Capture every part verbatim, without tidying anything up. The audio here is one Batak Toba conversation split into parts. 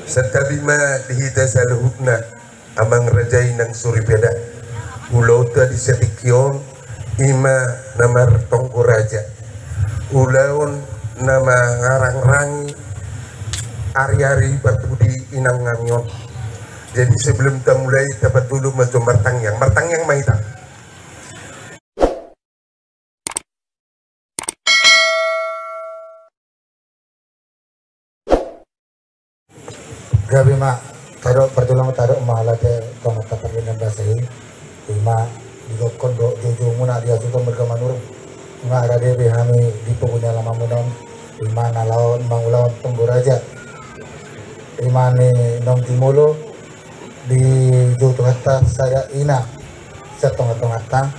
Santabi ma di hita saluhutna, amang raja inang soripada. Ulaonta di satingki on, i ma na martonggo raja. Ulaon na mangarangrangi ari-ari parpudi inang nami on. Jadi sebelum tamulai, tapat dulu ma jo martangiang. Martangiang ma hita. Gabe ma, tadok parjolo ma, tadok ma ala te tongtong parlinggoman basa i. I ma, didokkon do joujou muna di hasuhuton marga Manurung. Nga rade be hami di pogu ni alaman muna on. I ma na laho mangulahon tonggo raja. I ma ni naung jumolo dijou Tuhanta sada ina sian tongatonganta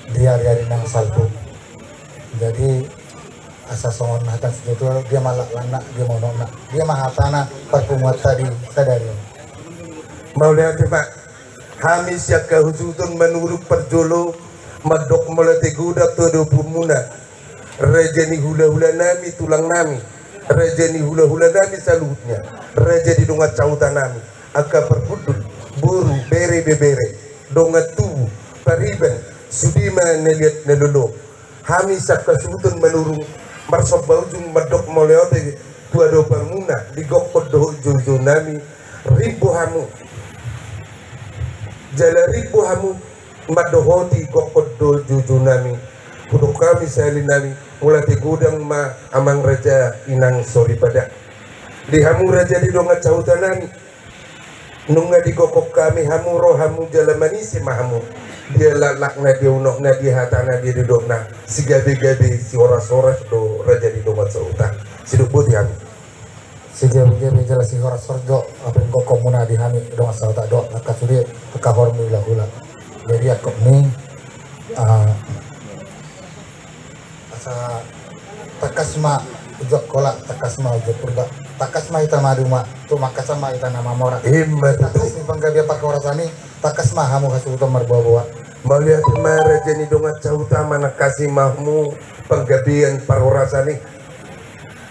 di ari-ari na salpu. Jadi asa songon hata ni situtu, dia ma laklakna, dia ma unokna, dia ma hatana parpunguanta di sadari on. Mauliate ma. Hami sian hasuhuton Manurung parjolo mandok mauliate godang tu adopanmuna, raja ni hulahula nami, tulang nami, raja ni hulahula nami saluhutna, raja ni dongan sahuta nami, angka parhundul, boru, bere, ibebere, dongan tubu, pariban, sude ma na liat na lolo. Hami sian hasuhuton Manurung marsomba ujung mandok mauliate tu adopanmuna di gokhon dohot joujou nami. Rimbo hamu, jala rimbo hamu mandohoti gokhon dohot joujou nami. Hudok hami sahali nami, mauliate godang ma amang raja inang soripada. Di hamu raja ni dongan sahuta nami, nunga digokhon hami hamu, ro hamu jala manise ma hamu. Dia laklakna, dia unokna, dia hatana, dia didokna, sigabegabe, sihorashoras do raja ni dongan sahuta. Sidok boti hami. Sigabegabe jala sihorashoras do apa na gokhonmuna di hami dongan sahuta dohot angka sude, angka horong ni hulahula. Jadi angkop ni, ah, asa tangkas ma uju Angkola, tangkas ma uju Purba, tangkas ma hita maduma, tumangkasan ma hita na mamora. Ima tutu. Tangkas ni panggabean parhorasan i, tangkas ma hamu hasuhuton marboaboa. Mauliate ma raja ni dongan sahuta, manangkasi ma hamu panggabean parhorasan i.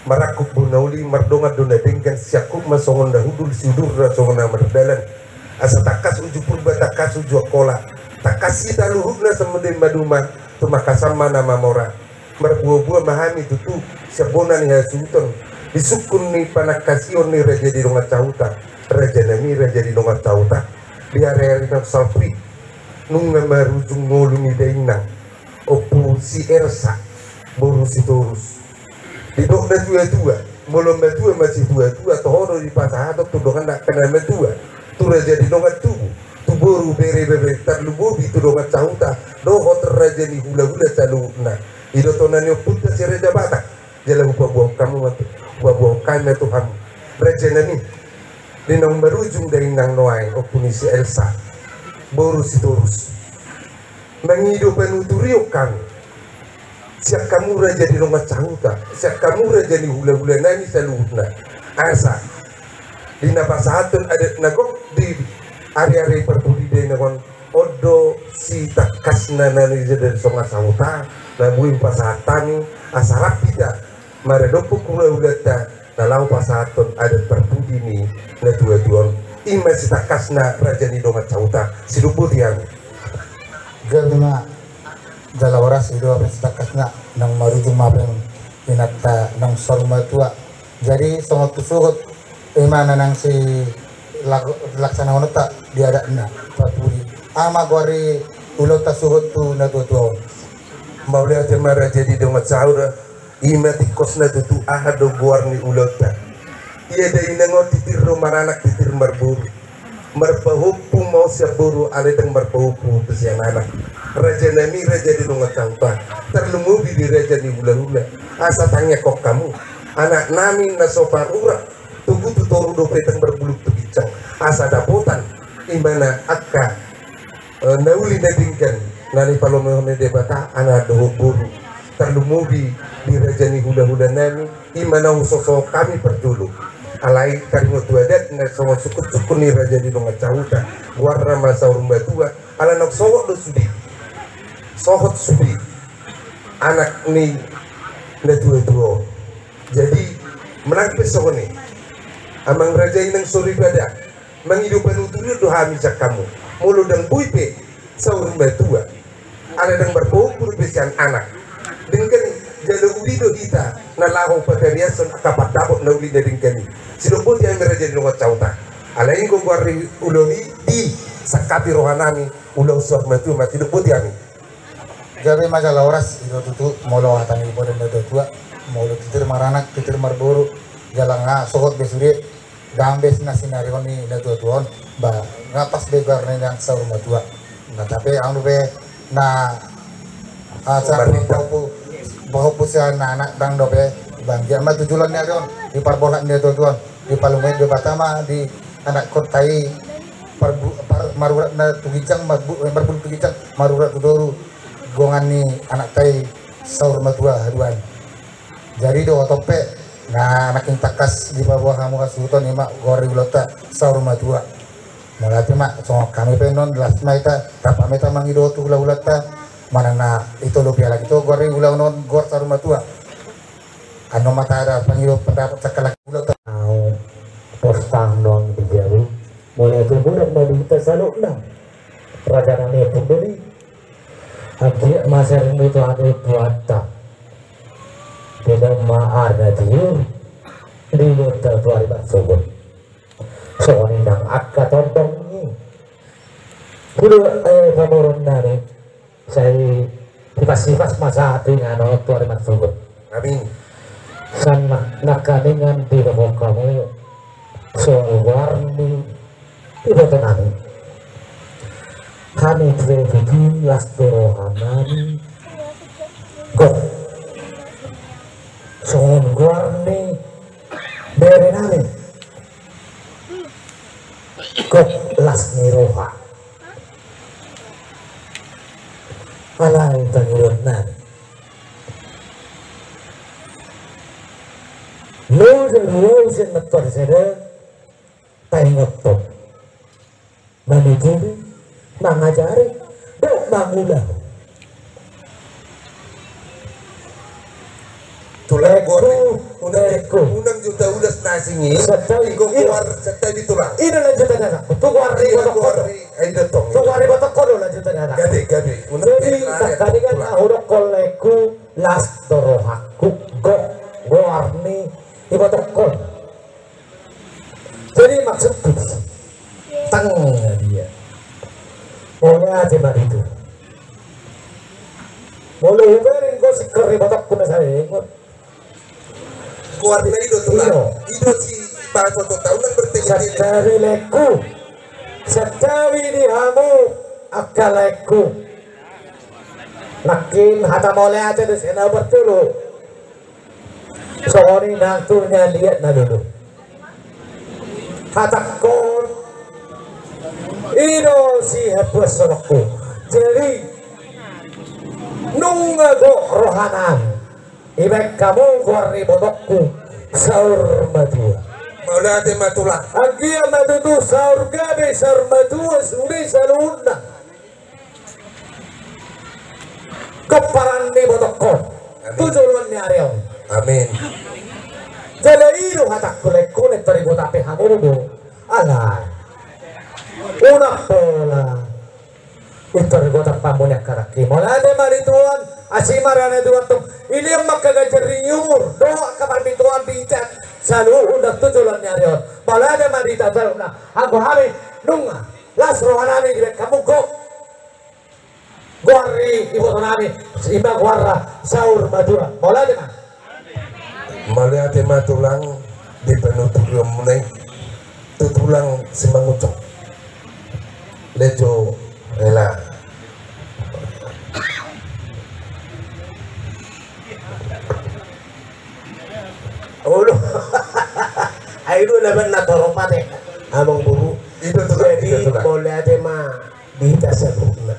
Marangkup bona uli, mardongan do na denggan, siangkup ma songon na hundul, siudur ma songon na mardalan. Asa tangkas uju Purba, tangkas uju Angkola, tangkas hita saluhutna sude maduma, tumangkasan ma na mamora. Marboaboa ma hami tutu sian bona ni hasuhuton, di sungkun ni panangkasion ni raja ni dongan sahuta, raja nami raja ni dongan sahuta, di ari-ari na salpu i. Nunga marujung ngolu ni dainang, Ompu si Elsa, boru Sitorus. Didok natuatua, molo matua ma situatua, toho do dipasahathon tu dongan angka na matua, tu raja ni dongan tubu, tu boru, bere, ibebere, tarlumobi tu dongan sahuta dohot raja ni hulahula saluhutna. I do tona ni ompunta si Raja Batak. Jala hupaboa hamu ma tu, hupaboa hami ma tu hamu, raja nami, di naung marujung dainang nuaeng, Ompu ni si Elsa, boru Sitorus. Mangido panuturion hami sian hamu raja ni dongan sahuta, sian hamu raja ni hulahula nami saluhutna, asa di na pasahathon adat na gok di ari-ari parpudi dainang on, on do sitangkasna na nidok ni dongan sahuta, na boi hupasahat hami, asa rap hita maradophon hulahulanta na laho pasahathon adat parpudi ni natuatua on. Ima sitangkasna raja ni dongan sahuta, sidok boti hami. Gabe ma, jala horas i do, apa sitangkasna, naung marujung ma apa inanta naung saur matua. Jadi songon tu suhut, ima na naeng si lak-, laksanahononta di adatna parpudi. Aha ma goar ni ulaonta suhut tu natuatua on? Mauliate ma raja ni dongan sahuta. Ima tingkosna tutu, aha do goar ni ulaonta. Ia dainang on titir do maranak, titir marboru. Marpahompu ma on sian boru, alai ndang marpahompu tu sian anak. Raja nami, raja ni dongan sahuta, tarlumobi di raja ni hulahula. Asa tangiangkon hamu, anak nami na so parurat, togu tu toru dope, ndang marbulung tu ginjang, asa dapotan, ima na angka, eh, na uli na denggan na nipalomehon ni Debata, anak dohot boru. Tarlumobi di raja ni hulahula nami, ima naung so, so hami parjolo. Alai taringot tu adat na songon sungkunsungkun ni raja ni dongan sahuta, goarna ma saur matua, ala naung sohot do sude, sohot sude anak ni natuatua on. Jadi manang pe songon i, Amang raja, inang soripada, mangido panuturion do hami sian hamu. Molo ndang boi pe saur matua, ala ndang marpaompung be sian anak, denggan jala uli do hita na laho patariashon angka pandapot na uli na denggan i. Sidok boti hami raja di dongan sahuta. Alai ingkon goar ni ulaon i disangkapi rohanami, ulaon saur matua ma, sidok boti hami. Gabe ma jala horas, i do tutu molo hata ni bodan na tua-tua, molo titir maranak, titir marboru, jala nga sogot be sude, ndang be na sinarihon ni na tua-tua on, ba nga pas be goarna i nang saur matua. Nga tapi anu be na, ah, pahompu sian anak ndang dope, ba anggiat ma tu joloan ni ari on, diparbolhak ni na tua-tua on, dipalumai Debata ma di anakkon ta i, parbu-, par-, marurat na tu ginjang, marbu-, marbulu tu ginjang, marurat tu toru, gongan ni anak ta i saur matua haduan. Jadi do oto pe, na nangkin tangkas dipaboa hamu hasuhuton i ma goar ni ulaonta saur matua. Mauliate ma, songon hami pe annon las ma hita, rap ma hita mangido tu hula-hulanta, manang na ito lobi halak ito goar ni ulaon on goar saur matua. Annon ma taida pangido pandapot sian halak ulaonta. Au, pos tang doang di jabu, mauliate bodan ma di hita saluhutna. Raja nami pun do di. Anggiat ma sering itu anu Tuhanta. Tidak ma ari na tiur, di ulaonta tu ari marsogot. Songon i nang angka tongtong i. Sude, eh, pamoruon nami, sai hipas-hipas ma sahat tu inganan on tu ari marsogot. Amin. Sian na-, nangkaningan didok hamu soal goar ni iboto nami. Hami tu jabu i las do roha nami. Gok. Songon goar ni bere nami. Gok las ni roha. Alai pangidoan nami. Loja do au sian nantoari sada, taingothon. Manuturi, mangajari, dohot mangulahon. Tulang, goar ni, unang, unang jo taulas na asing i. Ingkon goar santabi tulang. I do lanjutan anak. Tu goar ni ibotohon. Tu goar ni ibotohon do lanjutan anak. Gabe, gabe. Jadi nangkaningan na hudok laengku, las do rohangku, gok goar ni ibotohon. Jadi maksudku, tang dia. Mauliate ma di tutu. Molo hubereng gosip goar ni ibotohon na saengot. Goarna i do tulang. Iyo. I do si bahaso tu tahu nang bertele-tele. Santabi laengku. Santabi di hamu angka laengku. Nangkin hata mauliate do sian au martolu. Songon i nang tu na liat na lolo. Hatangkon i do sihapuashononku. Jadi nunga gok rohanami. Ibaen hamu goar ni ibotohonku saur matua. Mauliate ma tulang. Anggiat ma tutu saur gabe saur matua sude saluhutna. Gomparan ni ibotohon. Amin. Tu joloan ni ari on. Amin. Jala i do hatangku laengku, nantoari gok hape hamu do. Alai unang pola. Nantoari gok hape hamu ni angka raja i. Mauliate ma di Tuhan. Asi ma roha ni Tuhan tu. Dilehon ma angka ganjang ni umur dohot angka parmintuon di hita saluhutna tu joloan ni ari on. Mauliate ma di hita saluhutna. Anggo hami nunga las rohanami dibaen hamu gok goar ni ibotonami, ima goarna saur matua. Mauliate ma. Mauliate ma tulang di panuturion muna i. Tu tulang Simangunsong. Lejo ela. Olo. Ai do na ban na toropat e. Amang boru. I do tulang. Jadi, i do tulang. Mauliate ma di hita saluhutna.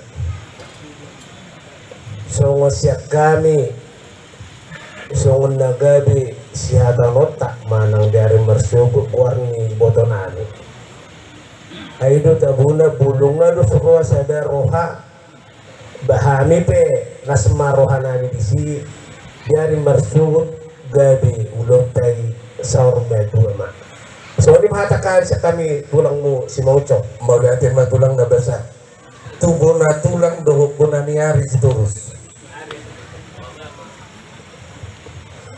Songon sian hami, songon na gabe sihatanonta manang di ari marsogot goar ni ibotonami. Ai do tabona bulung na do suroha sada roha. Ba hami pe las ma rohanami disi, di ari marsogot gabe ulaonta i saur matua ma. Songon i ma hata sian hami tulangmu Simangunsong. Mauliate ma tulang na basa. Tu bona tulang dohot bona ni ari Sitorus.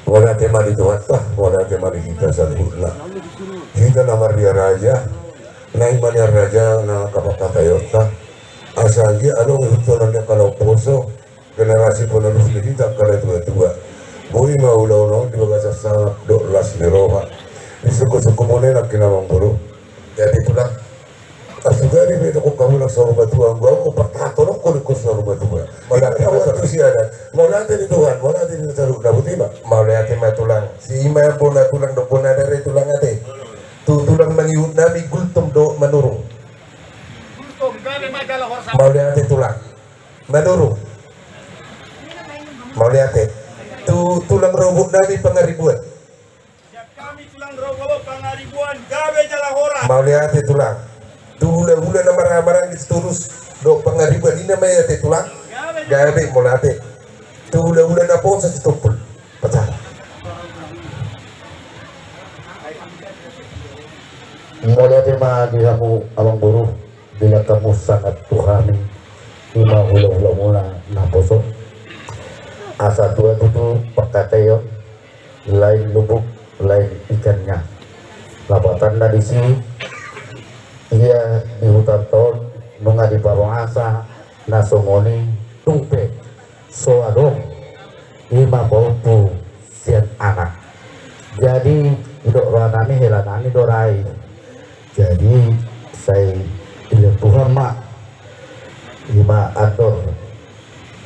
Mauliate ma di Tuhanta, mauliate ma di hita saluhutna. Hita na marria raja, na i ma nian raja na angka pangkataionta. Asa anggiat adong ihuthononna angka na umposo, generasi penerus ni hita angka na tuatua. Boi ma ulaon on di bagasan sangap dohot las ni roha. Di sukkun-sukkunmuna nangkin amangboru. Jadi tulang. Asugari be toko kamu na saur matua, gua aku pertahaton aku di kus saur matua. Mauliate ma tulang. Mauliate di Tuhan, mauliate di Tuhan, na buti ma. Mauliate ma tulang. Si ima bona tulang dohot bona ni ari tulang ate. Tu tulang mangihut nami Gultom dohot Manurung. Mauliate tulang. Manurung. Mauliate. Tu tulang rorobot nami Pangaribuan. Sian hami tulang rorobot Pangaribuan, gabe jala horas. Mauliate tulang. Tu hulahula na marhahamaranggi Sitorus dohot Pangaribuan, ninna ma i ate tulang. Gabe, mauliate. Tu hulahula naposo Sitompul. Pasahat. Mauliate ma di hamu amangboru. Bila hamu sangap tu hami, ima hulahulamuna naposo. Asa tua tutu pangkataion, lain lubuk lain ikannya. Lapatanna disi, ia di hutanta on nunga diparongasa na songon i tung pe so adong ima pahompu sian anak. Jadi didok roha nami, hela nami do ra i. Jadi sai dilehon Tuhan ma, ima andor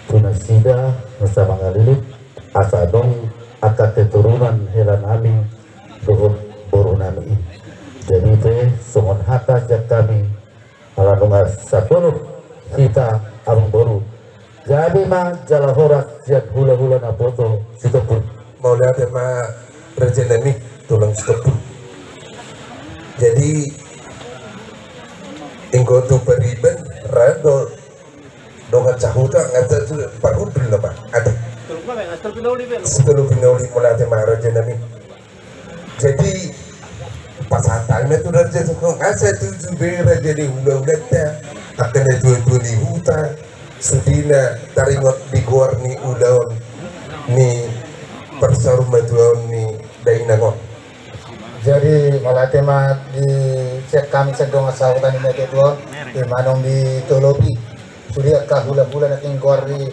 tu nasida na samangalilit, asa adong angka keturunan hela nami dohot boru nami i. Jadi pe songon hata sian hami, ala nunga sapuluh hita amangboru. Gabe ma jala horas sian hulahula naposo Sitompul. Mauliate ma raja nami tulang Sitompul. Jadi ingkon tu pariban ra do dongan sahuta, nga tu parhundul nama ate. Sitolu pinauli, mauliate ma raja nami. Jadi pasahat hami ma tu raja, nga satuju be raja ni hulahulanta, angka na tuatua ni huta, sudena taringot di goar ni ulaon ni parsaurmatuaon ni dainang on. Jadi mauliate ma di sian hami sian dongan sahuta ni natuatua on, ima naung ditolopi. Sude angka hulahula na tinggal di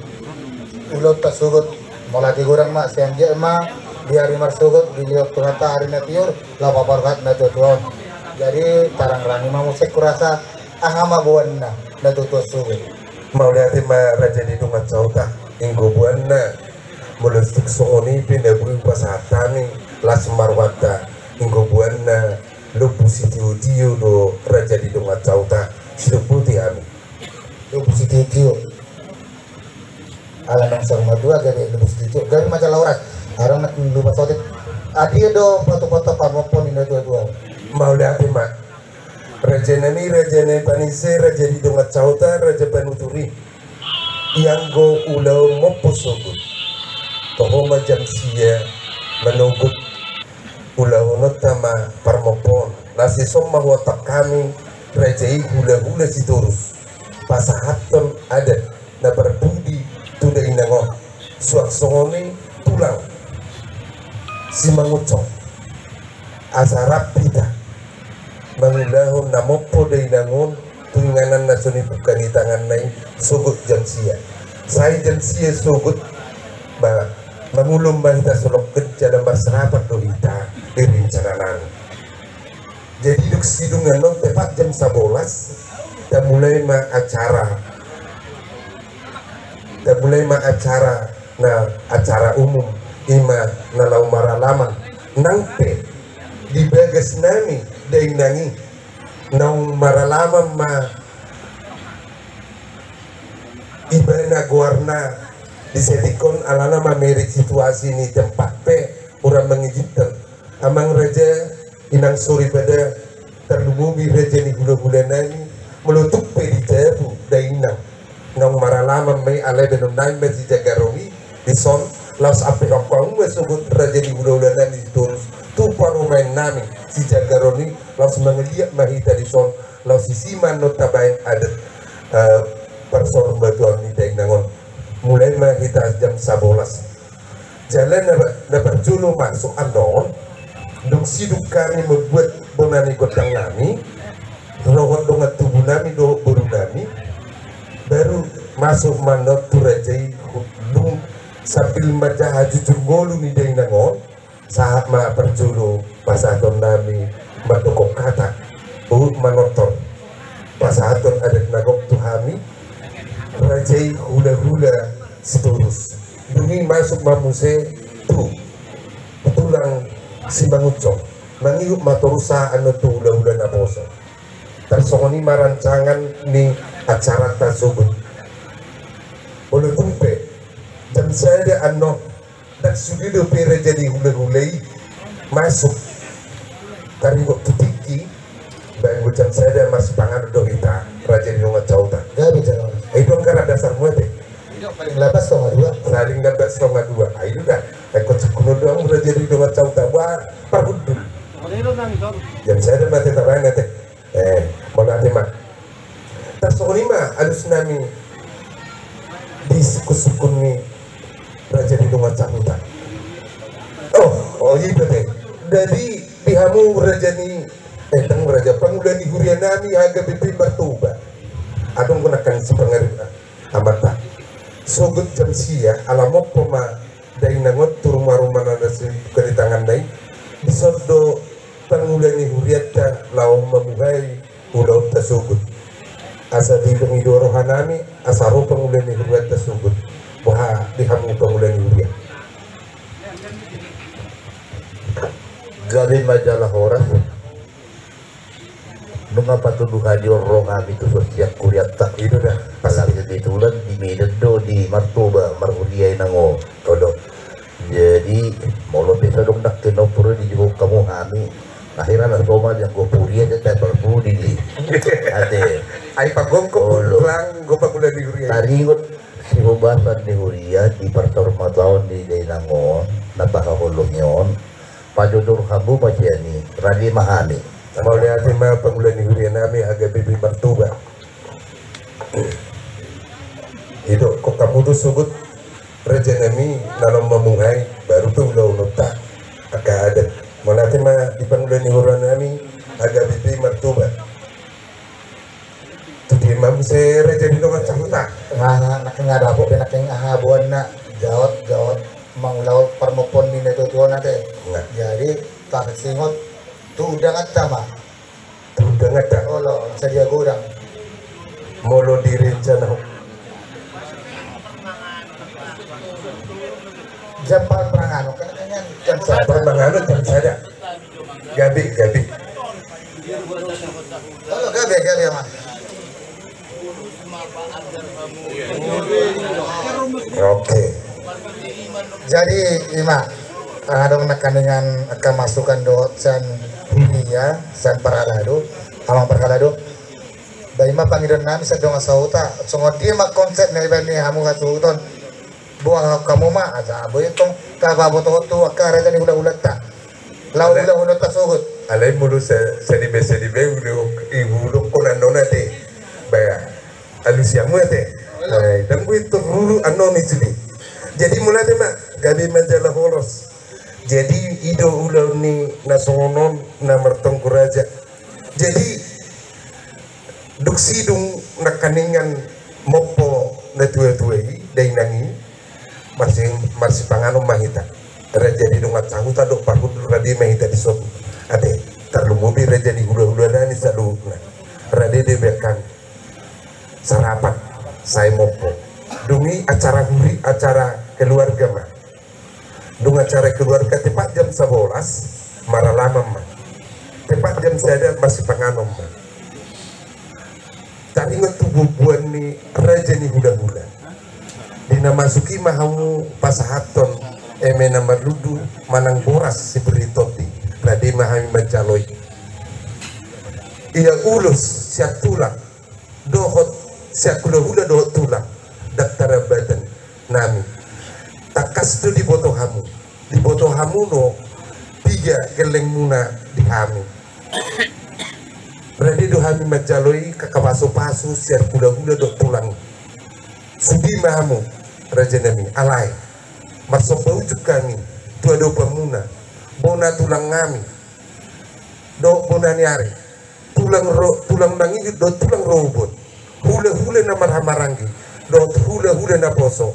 ulaonta sogot. Mauliate godang ma, sai anggiat ma di ari marsogot dilehon Tuhanta ari na tiur laho paparrohat natuatua on. Jadi tarangrangi ma muse hurasa aha ma boanna natuatua sogot. Mauliate ma raja ni dongan sahuta, inggo boanna molo tung songon i pe na boi hupasahat hami las ma rohanta, inggo boanna lombu sitiotio do raja ni dongan sahuta. Sidok boti hami. Lombu sitiotio. Ala nang saur matua gabe lombu sitiotio, gabe ma jala horas. Arang na lupa sotik. Adia do pato-pato pamopo ni na tua-tua. Mauliate ma. Raja nami, raja ni panise, raja ni dongan sahuta, raja panuturi. Ianggo ulaon mompo sogot, toho ma jam sia manogot ulaononta ma parmompoon. Laos dison ma huontang hami raja i hulahula Sitorus, pasahathon adat na parpudi tu dainang on. Suang songon i tulang Simangunsong, asa rap hita mangulahon na mompo dainang on tu inganan na so nibuka ni tanganna i sogot jam sia. Sai jam sia sogot ma mangulon ma hita solongken jala marsarapan do hita di rencana nami. Jadi dung sidung annon tepat jam sabolas tamulai ma acara. Tamulai ma acara, na acara umum, ima na laho maralaman. Nang pe di bagas nami dainang i naung maralaman ma ibana goarna di setikon alana mamereng situasi ni tempat pe hurang mangizinkan. Amang raja, inang soripada, tarlumobi raja ni hulahula nami, molo tung pe di jabu dainang naung maralaman ma i, alai baenon nami ma sijagarong i dison, laos ampe hongkong ma sogot raja ni hulahula nami Sitorus tu parumaen nami Sijagaron i laos mangaliat ma hita dison, laos disi ma annon tabaen adat, eh, parsaurmatuaon ni dainang on. Mulai ma hita jam sabolas. Jala na, na parjolo masuk annon, dung sidung hami mambuat bona ni gondang nami, dohot dongan tubu nami dohot boru nami, baru masuk ma annon tu raja i, dung sambil manjaha jujur ngolu ni dainang on, sahat ma parjolo pasahaton nami mandok hata, huhut manortor pasahaton adat na gok tu hami, raja i hulahula Sitorus. Dung i masuk ma muse tu tulang Simangunsong, mangihut ma torus sahat annon tu hulahula naposo. Tarsongon i ma rancangan ni acaranta sogot. Molo tung pe jam sada annon, ndang sude dope raja ni hulahula i masuk. Taringot tu tingki, baen jam sada marsipanganon do hita raja ni dongan sahuta. Gabe jala. Ai dong gara dasar muate. Paling lambat songo dua. Paling lambat songo dua. Ai do da. Ai kocok kuno doang raja ni dongan sahuta. Wah, parhundul. Jam sada mate tabaen ate. Eh, mauliate ma. Tarsongon i ma alus nami di sungkun-sungkun ni raja ni dongan sahuta. Oh, oh, i do te. Jadi di hamu raja ni, eh, ndang raja, pangula ni huria nami H K B P Martoba. Adong do nangkin sipangarit amanta. Sogot jam sia, ala mompo ma dainang on tu ruma-ruma na sibuka ni tanganna i, dison do pangula ni hurianta laho mamuhai ulaonta sogot. Asa dilehon do roha nami, asa ro pangula ni hurianta sogot. Boha di hamu pangula ni huria? Gabe ma jala horas. Nunga patuduhon di on ro hami tu son sian hurianta. I do da. Pasti. Kebetulan di Medan do, di Martoba marhuria inang on. Olo. Jadi molo pe so adong nangkin na umposo dijou hamu hami, akhirna na somal, anggo huria sai taparpudi di. Ate. Ai pagongkop. Olo. Pulang, gompa gula di huria. Taringot sihobasan ni huria di parsaurmatuaon ni dainang on na pahaholongi on. Pajojor hamu ma sian i, rade ma hami. Mauliate ma pangula ni huria nami H K B P Martoba. I do, gok hamu do sogot raja nami na laho mamuhai, baru pe ulaonta angka adat. Mauliate ma di pangula ni huria nami H K B P Martoba. Tu dia ma muse raja ni dongan sahuta? Nga, nga, nga dapot pe nangkin aha boanna, jaot, jaot mangulahon parmompon ni natuatua on ate. Nga. Jadi taringot tu undanganta ma. Tu undanganta? Olo, sadia godang. Molo direncana jam parmanganon, kan, kan, jam sada. Parmanganon jam sada. Gabe, gabe. Olo, gabe, gabe, Amang. Oke. Jadi, i ma, adong nangkiningan angka masukan dohot sian huria, sian parhalado, amang parhalado. Ba i ma pangidoan nami sian dongan sahuta, songon dia ma konsep na dibaen ni hamu hasuhuton. Boha hamu ma, asa boi tong tapabotohon tu angka raja ni hulahulanta. Laho, alai, hulahulanta sogot. Alai molo sa, sanibe, sanibe, ule, i, ulok konan nona te. Ba, alusi hamu ate. Olo. Ai, ndang boi tururu annon i sude. Jadi mauliate ma, gabe ma jala horas. Jadi i do ulaon ni na songon on na martonggo raja. Jadi dung sidung nangkiningan mompo natuatua i, dainang i, marsi, marsipanganon ma hita. Raja ni dongan sahuta dohot parhundul, rade ma hita dison. Ate, tarlumobi raja ni hulahula nami saluhutna. Rade do be kan sarapan, sai mompo. Dung i acara huri, acara keluarga ma. Dung acara keluarga tepat jam sabolas, maralaman ma. Tepat jam sada marsipanganon ma. Taringot tu bubuan ni raja ni hulahula. Di na masuk i ma hamu pasahathon eme na marlundu manang boras sibirri tondi. Rade ma hami manjalo i. Ia ulos sian tulang dohot sian hulahula dohot tulang, ndang tarambatan nami. Tangkas do diboto hamu, diboto hamu do piga gellengmuna di hami. Rade do hami manjalo i angka pasupasu sian hulahula dohot tulang. Sude ma hamu rajanami, alai marsomba ujung hami tu adopanmuna, bona tulang nami dohot bona ni ari, tulang ro, tulang mangihut dohot tulang rorobot, hulahula na marhahamaranggi dohot hulahula naposo.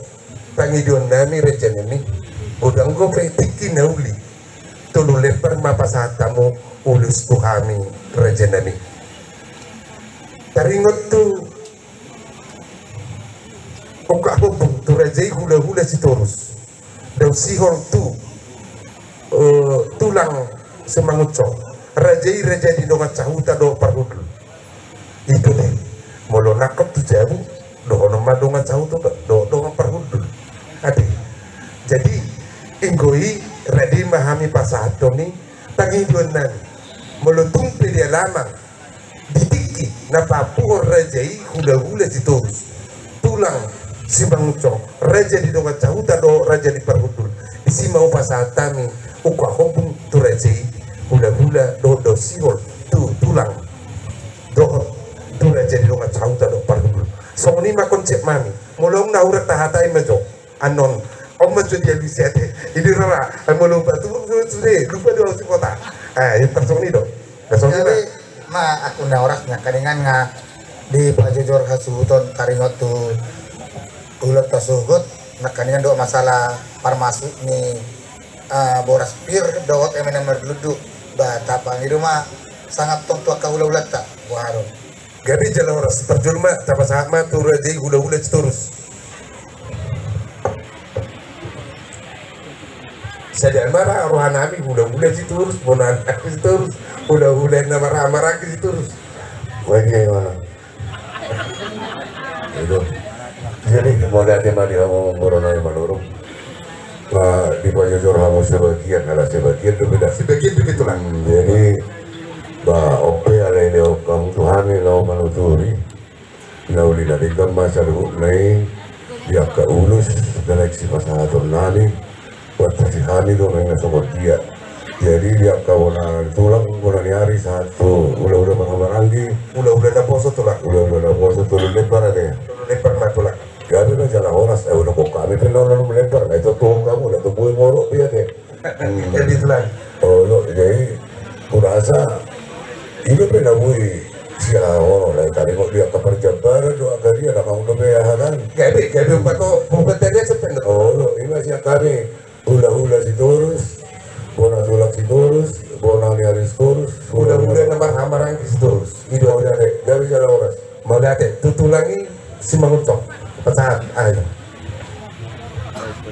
Pangidoan nami rajanami, godang dope tingki na uli, tolu lembar ma pasahat hamu ulos tu hami rajanami. Taringot tu ungkap hombung tu raja i hulahula Sitorus, dao sihol tu, eh, tulang Simangunsong. Raja i raja ni dongan sahuta dohot parhundul. Ito te, molo nangkok tu jabu, dohonon ma dongan sahuta dohot dongan parhundul. Ate. Jadi, anggo i rade ma hami pasahathon i, pangidoan nami. Molo tung pe di alaman, di tingki na paampuhon raja i hulahula Sitorus, tulang Simangunsong, raja ni dongan sahuta dohot raja ni parhundul, disi ma hupasahat hami ungkap hombung tu raja i hulahula dohot dao sihol tu tulang dohot tu raja ni dongan sahuta dohot parhundul. Songon i ma konsep nami. Molo na hurang tahatai ma jo. Annon, on ma jo dialusi ate. Ini rara, ai molo paturun sude, lupa do au sipota. Eh, yang tarsongon i do. Tarsongon i ma. Jadi, ma, aku na horas nangkaningan nga dipajojor hasuhuton taringot tu ulaonta sogot, nangkaningan do masalah parmasuk ni, eh, boras pir dohot eme na marlundu. Ba, tapangido ma sangap tong tu angka hulahulanta. Wah, do. Gabe jala horas, parjolo ma, tapasahat ma tu raja i hulahula Sitorus. Sada ma ra roha nami hulahula Sitorus, bona Sitorus, hulahula na marhahamaranggi Sitorus. Wah, dia mana? Itu. Jadi, mauliate ma di hamu boru nami Manurung. Ba, dipajojor hamu sebagian, ala sebagian dope da. Sebagian dope tulang. Hmm, jadi, ba, on pe alai lehon hamu tu hami laho manuturi. Na uli na denggan ma saluhutna i di angka ulos na naeng sipasahaton nami. Buat si hami do naeng na songon dia. Jadi, di angka bona tulang, bona ni ari, sahat tu hulahula marhahamaranggi. Hulahula naposo tulang. Hulahula naposo tolu lembar ate. Tolu lembar ma tulang. Gabe ma jala horas, eh, udah kok kami pe na udah lembar, na itu tuh kamu, na tuh bue ngorok dia deh. Jadi tulang. Oh, lo, jadi, kurasa, ini pe na bui, sia, oh, na taringot di angka parjambaran, do angka dia, na kamu dope aha kan? Gabe, gabe, umpato, umpato dia sepen. Oh, lo, ini masih kami, hulahula Sitorus, bona tulang Sitorus, bona ni ari Sitorus, hulahula na marhahamaranggi Sitorus. Itu aja deh, gabe jala horas. Mauliate, tu tulang i Simangunsong. Pasahat, ayo.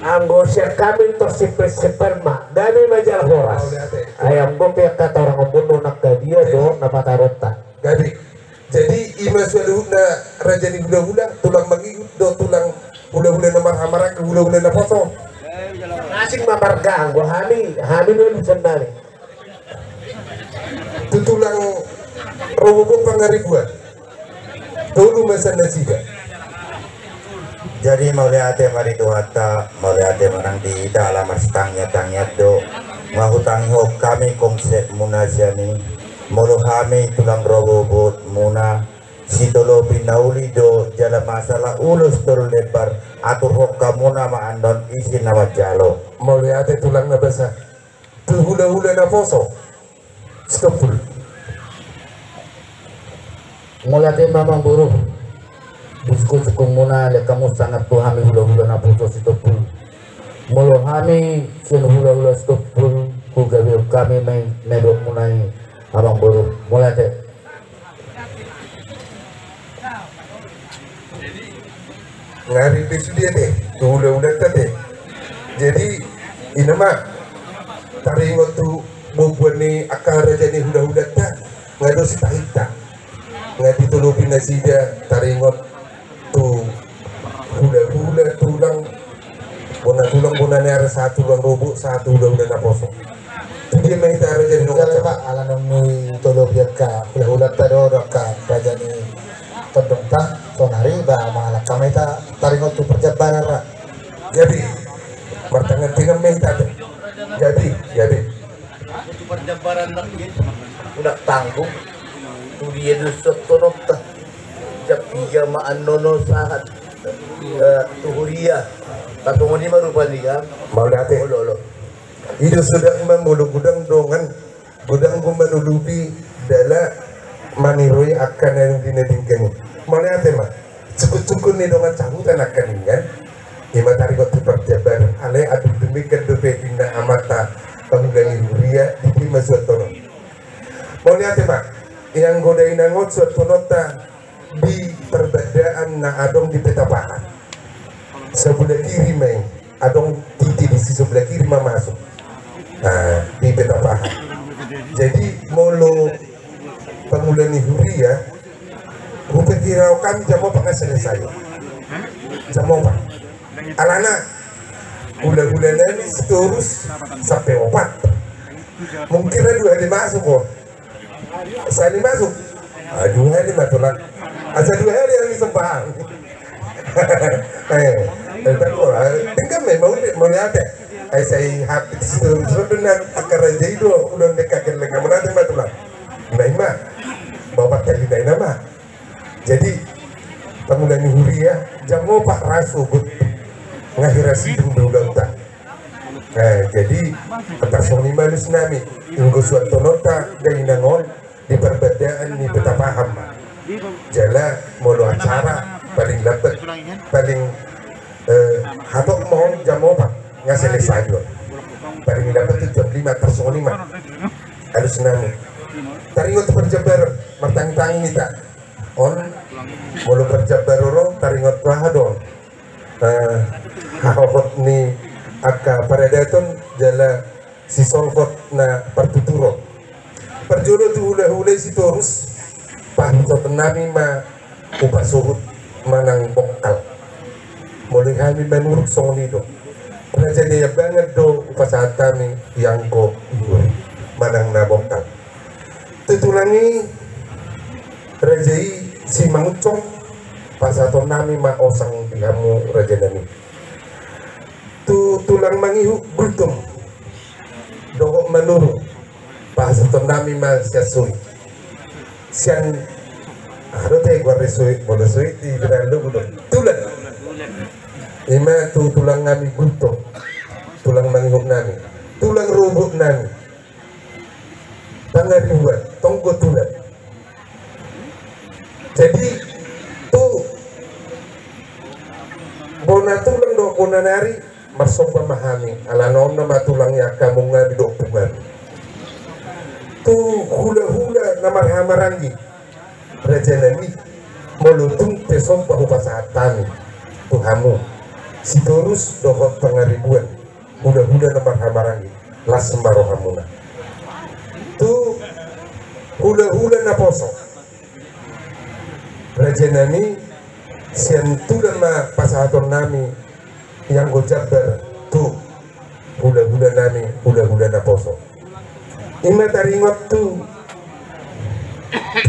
Anggo sian hami tor simpel-simpel ma, gabe ma jala horas. Mauliate. Ai anggo pe angka torang ombun do nangka dia do na pataronta. Gabe. Jadi, i ma saluhutna raja ni hulahula, tulang mangihut do tulang hulahula na marhahamaranggi, hulahula naposo. Asing ma marga anggo hami, hami do urusan nami. Tu tulang rorobot Pangaribuan. Tolu ma sian nasida. Jadi mauliate ma di Tuhanta, mauliate ma nang di hita ala marsitangiang-tangiang do. Nga hutangihon hami konsepmuna sian i. Molo hami tulang rorobotmuna, sitolopi na uli do jala masalah ulos tolu lembar, aturhon hamuna ma annon ise na manjalo. Mauliate tulang na basa. Tu hulahula naposo. Sitompul. Mauliate ma amangboru. Di sungkun-sungkunmuna, lehon hamu sangap tu hami hulahula naposo Sitompul. Molo hami sian hulahula Sitompul, hugabehon hami ma i na nidokmuna i amangboru. Mauliate. Nga ring pe sude ate, tu hulahulanta ate. Jadi, i nama, taringot tu bubuan ni angka raja ni hulahulanta, nga dos tahinta. Nga ditolopi nasida, taringot tu hulahula tulang, bona tulang, bona ni ari, sahat tu tulang rorobot, sahat tu hulahula naposo. Tu dia ma hita raja ni dongan. Jala, Pak, ala nunga ditolopi angka hulahulanta do, do angka raja ni tondongta, sonari ba mangalangka ma hita taringot tu parjambaran ra. Gabe, martangan-tangan ma hita. Gabe, gabe. Tu parjambaran ra. Tu dia do suanhononta? Jam piga ma annon sahat tu huria? Tong songon i ma rupani kan. Mauliate. Olo, olo. I do suda ma molo godang dongan, godang do manulupi dalan maniroi angka na di na denggan i. Mauliate ma. Sungkun-sungkun ni dongan sahuta nangkaningan. I ma taringot tu parjabalan, alai adong denggan dope inna amanta pangula ni huria, di pe ma suanhonon. Mauliate ma. Ianggo dainang on suanhononta di parbandaan na adong di Petapahan. Sebelah kiri ma i, adong titi disi, sebelah kiri ma masuk. Nah, di Petapahan. Jadi molo pangula ni huria, huperkiraon hami jam opat nga selesai. Jam opat. Alana hula-hula nami Sitorus sampe opat. Mungkin ra dua hali masuk, oh. Sahali masuk. Ah, dua hali ma tulang. Asa dua hali hami sembahyang. Eh, eh, tapi ora, denggan memang, mauliate. Eh, sai hapit Sitorus, sudah na angka raja i do, udah dekat geleng, mauliate ma tulang. Nah, i ma. Bapak tadi, nah, i ma. Jadi pangula ni huria, jam opat ra sogot. Nga hira sidung do ulaonta. Eh, jadi, tarsongon i ma alus nami, inggo suanhononta dainang on di parbandaan ni Petapahan ma. Jala molo acara paling lambat, paling, eh, hatop ma on jam opat nga selesai on. Paling lambat tu jam lima, tarsongon i ma. Alus nami. Taringot tu parjabalan, martangi-tangi hita. On, molo parjabalan on, taringot tu aha do on? Eh, hahohot ni angka paradaton jala sisolhot na partuturon. Parjolo tu hula-hula i Sitorus, pasahaton nami ma upa suhut manang bongkal. Molo hami Manurung songon i do. Raja Niambangan do upasahat hami ianggo iur manang na bongkal. Tu tulang i, raja i Simangunsong, pasahaton nami ma osang di hamu raja nami. Tu tulang mangihut Gultom dohot Manurung, pasahaton nami ma sian Soi. Sian, aha do te goar ni Soi, molo Soi di Benalu do. Tulan. I ma tu tulang nami Gultom, tulang mangihut nami, tulang rorobot nami. Pangaribuan, tonggo tulan. Jadi tu bona tulang dohot bona nari marsomba ma hami, alana on nama tulang i angka among nami dohot ompung nami. Tu hula-hula na marhahamaranggi, raja nami, molo tung pe somba hupasahat hami tu hamu, Sitorus dohot Pangaribuan, hula-hula na marhahamaranggi, las ma rohamuna. Tu hula-hula naposo, raja nami, sian tulan ma pasahaton nami ianggo jambar tu hula-hula nami, hula-hula naposo. I ma taringot tu,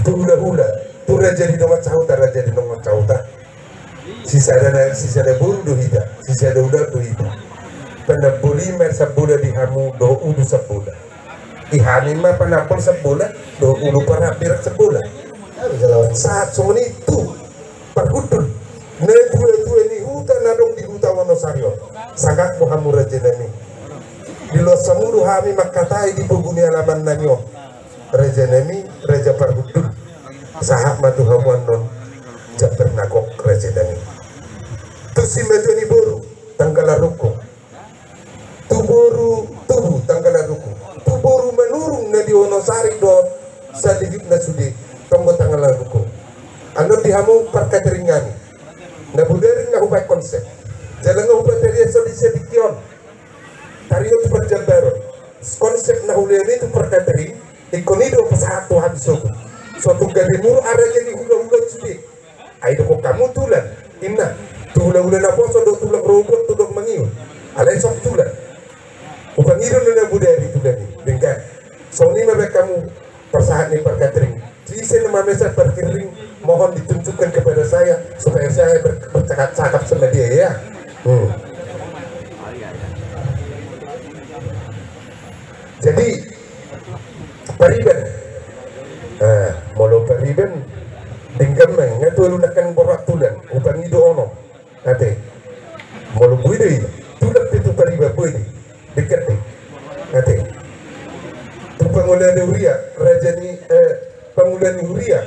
tu hula-hula, tu raja ni dongan sahuta, raja ni dongan sahuta. Sisada na, sisada boru do hita, sisada ulaon do hita. Panamboli ma sambola di hamu dohot ulu sambola. Di hami ma panambol sambola dohot ulu parhambirang sambola. Sahat songon i tu parhundul. Na tua-tua ni huta na adong di huta Wonosari on. Sangap do hamu raja nami. Dilehon hamu do hami mangkatai di pogu ni alaman nami on. Raja nami, raja parhundul. Sahat ma tu hamu annon jambar na gok raja nami. Tu simatua ni boru, Tanggala Rungkung. Tu boru tubu, Tanggala Rungkung. Tu boru Manurung na di Wonosari dohot saligitna sude, tonggo Tanggala Rungkung. Annon di hamu parkatering nami. Na bodari nga hubaen konsep. Jala nga hubaen tadi so di sedikit on. Taringot tu parjambaron. Konsep na hulehon i tu parkatering, ingkon i do pasahat tu hami sogot. So tung gabe muruk ara jadi hula-hula sude. Ai dohonon hamu tulan, inna, tu hula-hula naposo do tulang rorobot tu dongan mangihut. Alai so tulan. Hupangido na bodari tulan i, denggan. Songon i ma baen hamu pasahat ni parkatering. Ise nama mesan parkatering, mohon ditunjukkan kepada saya supaya saya ber-, bercakap-cakap sama dia, ya. Hmm. Jadi, pariban. E, Molo pariban, denggan ma i, nga tu alu nangkin borhat tulan, upangido onom. Ate. Molo boi do i, tulan pe tu pariban boi do i. Denggan do i. Ate. Tu pangula ni huria, raja ni, eh, pangula ni huria.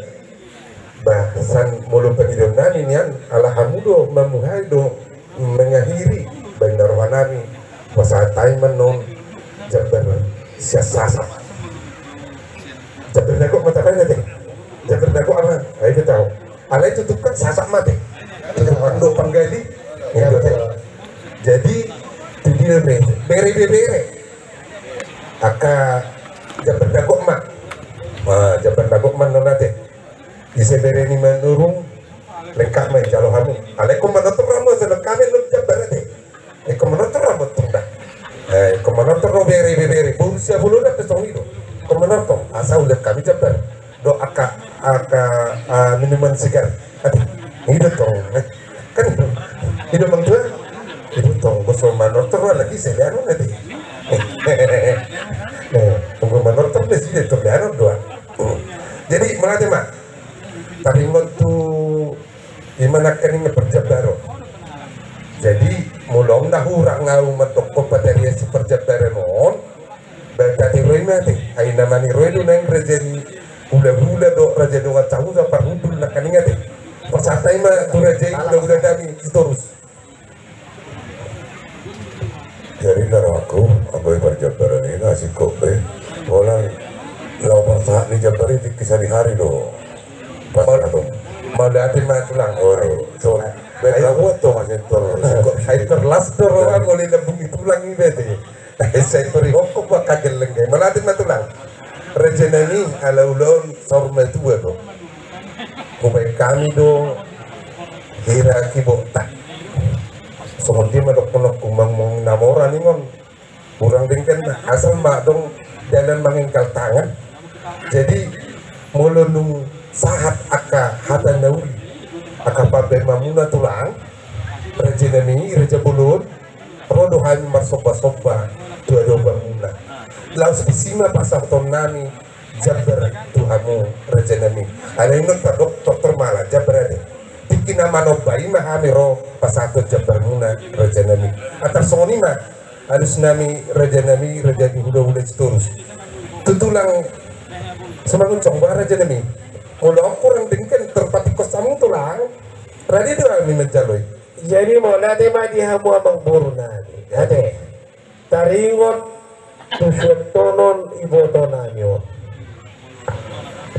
Bah, san molo pangidoan nami nian, ala hamu do mamuhai do mengakhiri, baen na roha nami, pasahat hami ma non, jambar sian Sasak. Jambar dagok ma tabaen ate. Jambar dagok ama, ai pe tahu. Alai tutup kan Sasak ma ate. Tutup kan do panggali. Gitu ate. Jadi, tu dia be, bere be bere. Angka jambar dagok ma. Wah, jambar dagok ma non ate. Ise bere ni Manurung, lengkap ma i jalo hamu. Alai ingkon manortor hamu, asa lengkap ma i non jambar ate. Ingkon manortor hamu tong da. Eh, ingkon manortor do bere be bere. Boru Siabolona pe songon i do. Ingkon manortor. Asa uliat hami jambar. Do angka, angka, ah, minuman segar. Ate, i do tong. Eh, kan, i do amang tua. I do tong. Boso manortor lagi selean ate. Eh, tunggu manortor disi de tong lean do. Hmm. Jadi, mauliate ma. Taringot tu ima nangkaning parjambaron. Jadi, molo na hurang au mandokkon patariasi parjambaron on, ba tati ro i ma ate, ai na maniroi do nang raja ni hulahula do raja ni dongan sahuta parhundul nangkaning ate. Pasahat hami ma tu raja i hulahula nami Sitorus. Jadi na rohangku, anggo i parjambaron i na singkop be. Holan laho parsahat ni jambar i tingki sadihari do. Pas Mal-, atong. Mauliate ma tulang. Oi, so, baen hamu antong asa tor singkop. Ai tor las do roha molo i lambung ni tulang i berarti. Sai tor i hongkop ba kagelleng. Mauliate ma tulang. Raja nami, ala ulaon saur matua do. Hubaen hami do hira kibotna. Songon dia ma dohononku, manang na mora ningon. Hurang denggan na, asal ma adong dalan mangingkal tangan. Jadi, molo nunga sahat angka hata na uli, angka pambaen hamuna tulang, raja nami, raja bolon, ro do hami marsomba-somba tu adopanmuna. Laos disi ma pasahaton nami jambar tu hamu raja nami. Alai nunga tadok tortor ma ala jambar ate. Tingki na manomba i ma hami ro pasahaton jambarmuna raja nami. Antar songon i ma alus nami raja nami, raja ni hulahula Sitorus. Tu tulang Simangunsong boha raja nami. Molo hurang denggan tarpatingkos hamu tulang, rade do hami manjalo i. Jadi mauliate ma di hamu amangboru nami. Ate. Taringot tu suantonon iboto nami on.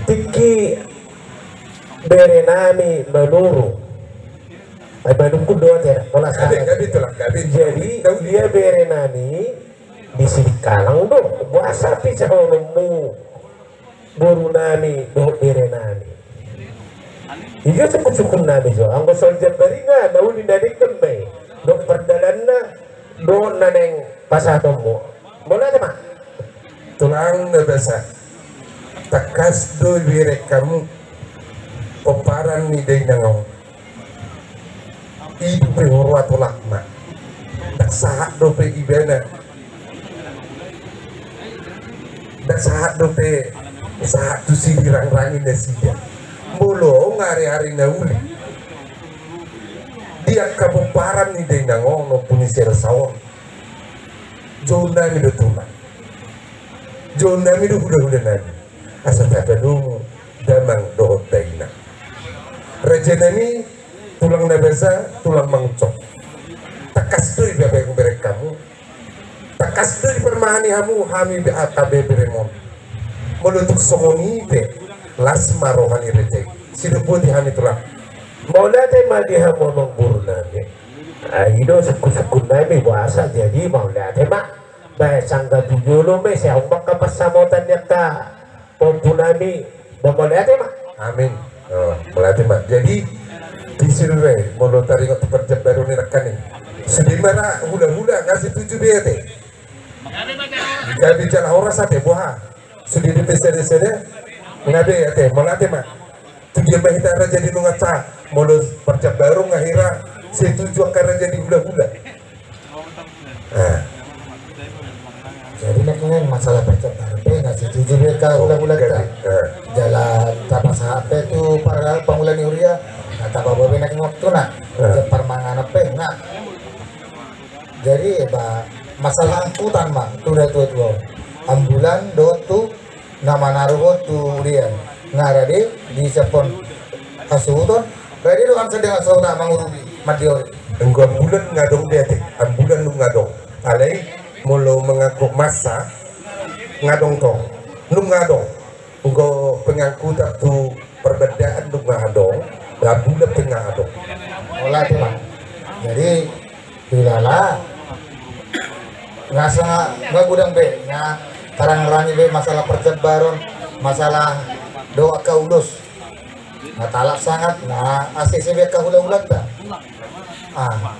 Tingki bere nami Manurung. Ai Manurung do ate, pola. Gabe, salah. Gabe tulang, gabe. Jadi, dia bere nami di Sidikalang do. Boasa pe sahononmu boru nami dohot bere nami. I do sungkun-sungkun nami jo. Anggo soal jambar i nga na uli na denggan ma i. Dohot pardalanna dohot na naeng pasahatonmu. Mauliate ma. Tulang na basa. Tangkas do ibereng hamu pomparan ni dainang on. I dope huroha tolapna. Ndang sahat dope ibana. Ndang sahat dope sahat tusi dirangrangi nasida. Molo on ari-ari na uli. Di angka pomparan ni dainang on, Ompu ni si Elsa on. Jou nami do tulang. Jou nami do hulahula nami. Asa tapadomu damang dohot dainang. Raja nami, tulang na basa, tulang Mangunsong. Tangkas do ibereng hamu. Tangkas do diparmahani hamu hami be angka beberengmon. Molo tung songon i pe, las ma roha ni raja i. Sidok boti hami tulang. Mauliate ma di hamu amangboru nami. Ai i do sungkun-sungkun nami boasa jadi mauliate ma. Bae sangga tu jolo ma i, sai adong angka pansamotan ni angka pahompu nami, ba mauliate ma. Amin. Oh, mauliate ma. Jadi, disi do be, molo taringot tu parjambaron ni nangkaning. Sude ma ra hulahula, nga setuju be ate. Gabe jala horas ate, boha. Sude dope sada-sada, nga be ate, mauliate ma. Tu dia ma hita raja di nunga sahat, molo parjambaron nga hira, setuju angka raja ni hulahula. Ah. Jadi nangkaning masalah parjambaron pe, nga setuju be angka hulahulanta. Ah. Jala Tapasahat pe tu par-, pangula ni huria, na tapaboa pe na ingot tu na. Eh. Jam parmanganan pe na. Jadi, ba, masalah angkutan ma tu na tua-tua. Ambulan dohot tu na manaruhon tu huria. Nga rade disiaphon hasuhuton, rade do angsa dengan sauna mangurupi mandiori. Anggo ambulan nga adong be ate, ambulan nunga adong. Alai molo mangangkut massa nga adong tong, nunga adong. Anggo pengangkutan tu parbandaan nunga adong, ambulan pe nga adong. Ola tu ma. Jadi, hilala. Nga sa, nga godang be, nga tarang-rangi be masalah percebaron, masalah dohot angka ulos. Nga talap sangat, nga A C C be angka hula-hulanta. Ah,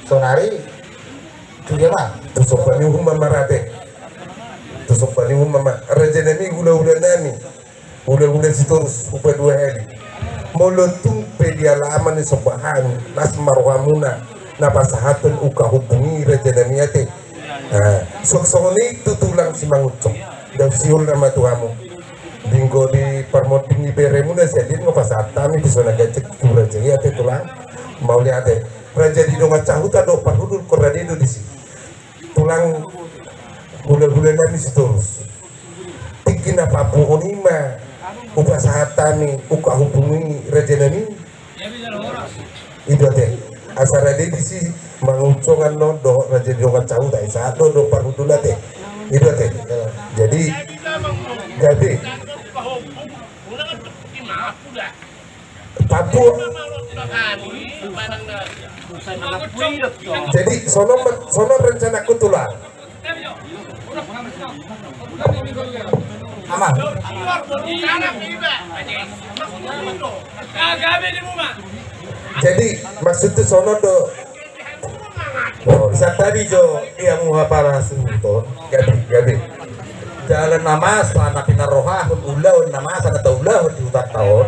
sonari, tu dia ma. Tu somba ni uhum ma marate. Tu somba ni uhum ma, raja nami, hula-hula nami. Hula-hula Sitorus, upa dua hali. Molo tung pe di alaman ni sombahan, las ma rohamuna, na pasahaton uka hubungi raja nami ate. Ah, suang songon i tu tulang Simangunsong. Dao siul nama tu hamu. Dinggo di parmonding ni beremuna sian dia nga pasahat hami di sona gajek tu raja i ate tulang. Mauliate. Raja di dongan sahuta dohot parhundul, rade do disi. Tulang hula-hula nami Sitorus. Tingki na papuhon i ma hupasahat hami uka hubungi raja nami. I do ate. Asa rade disi mangunsongan no dohot raja di dongan sahuta i, sahat do dohot parhundul ate. I do ate. Jadi, jadi. Tapu. Jadi sono, sono rencanaku tulang. Ama. Jadi maksudku sono do. Oh, santabi jo ia muha pala suton. Gabe, gabe. Jala na masa na pinarohahon ulaon na masa na taulahon di hutanta on.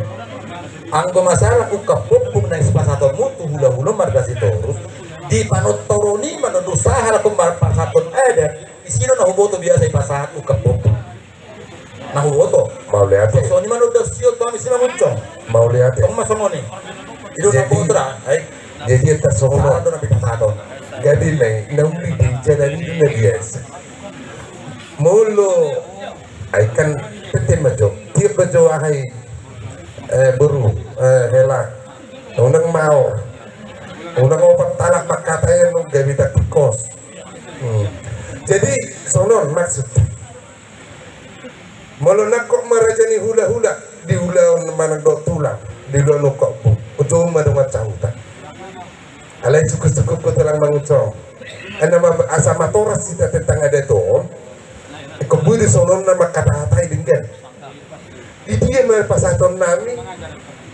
Anggo masalah ungkap pompung na sipasahatonmu tu hula-hula marga Sitorus, di panortoron i ma na dosa halak on marpasahaton adat, di si do na huboto biasa dipasahat ungkap pompung. Na huboto. Mauliate. Songon i ma na dosa siol tu hami Simangunsong. Mauliate. Tong ma songon i. I do na huboto da. Jadi eta songon i. Salah do na dipasahaton. Gabe ma i, na uli di jala ni do na biasa. Molo ai kan pete ma jo, tiap ma jo ahai, eh, boru, eh, hela. Unang maor. Unang opat talak mangkatai anu gabe tangkos. Hmm. Jadi sonon maksud. Molo nangkok ma raja ni hula-hula di ulaon manang dohot tulang di ulaon ungkap pompung, ujung ma dongan sahuta. Alai cukup-cukup ko tulang Mangunsong. Ena ma asa matoras hita tentang adat on. Ingkon boi do songon na mangkata-katai denggan. Di dia ma pasahaton nami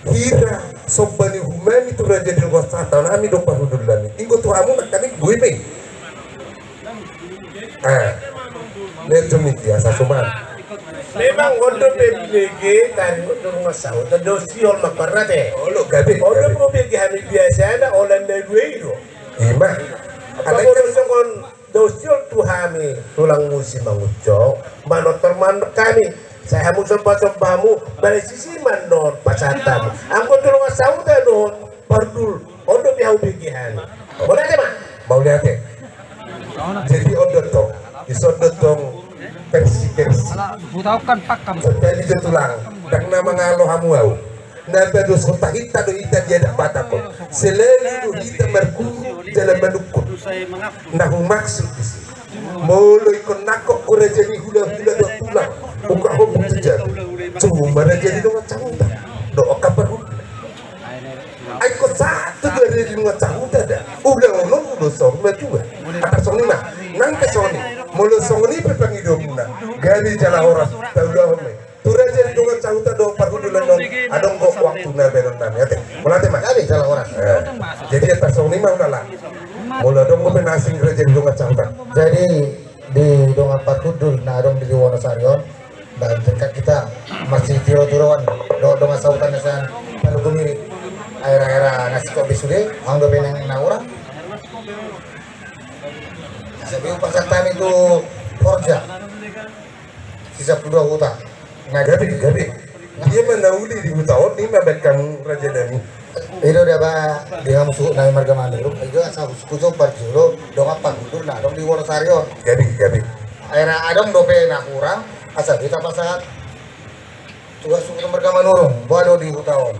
hira somba ni uhum nami tu raja di dongan sahuta nami dohot parhundul nami. Inggo tu hamu nangkaning boi be. Ah. Ner jom ni dia sasuman. Memang on do pe binege tadi on do dongan sahuta do siol ma parate. Olo gabe. On do pe bege hami biasa na olat na dua i do. Ima. Alai songon do siol tu hami tulangmu Simangunsong, manortor ma hami. Sai hamu somba-somba hamu, bale sisi ma annon pasahat hamu. Anggo tu dongan sahuta dohot parhundul, on do pe hau bege hami. Mauliate ma. Mauliate. Jadi on do tong, dison do tong versi-versi. Santabi jo tulang, ndang na mangalo hamu au. Na badoshon tahinta do hita di adat Batak on. Selalu do hita marguru jala manungkun. Na humaksud disi, molo ingkon nangkok raja ni hula-hula dohot tulang, ungkap pompung tu jabu, cuma raja ni dongan sahuta dohot ungkap parhundul. Ai ingkon sahat tu raja ni dongan sahuta da. Ulaon on ulaon saur matua. Antar songon i ma. Nang pe songon i, molo songon i pe pangidoanmuna, gabe jala horas taulahon ma i. Tu raja ni dongan sahuta dohot parhundul on, adong do waktuna baenon nami ate. Mauliate ma. Jadi jala horas. Eh, jadi antar songon i ma ulala. Molo adong dope na asing raja ni dongan sahuta. Jadi di dongan parhundul na adong di Wonosari on, dan tingkat hita masih tiro-tiroan dohot dongan sahuta na sian Palu Gumiri. Aera-aera na singkop be sude, adong dope na hurang. Sabi upasahat hami tu Horja. Sisa pulu dua huta. Gabe, gabe. Dia ma na uli Di huta on, ima baen hamu raja nami. I do daba di hamu suhut nami marga Manurung, i do asa huskuso parjolo dongan parhundul na adong di Wonosari on. Gabe, gabe. Akhirna adong dope na hurang, asa hita pasahat tu hasuhuton marga Manurung, boha do di huta on.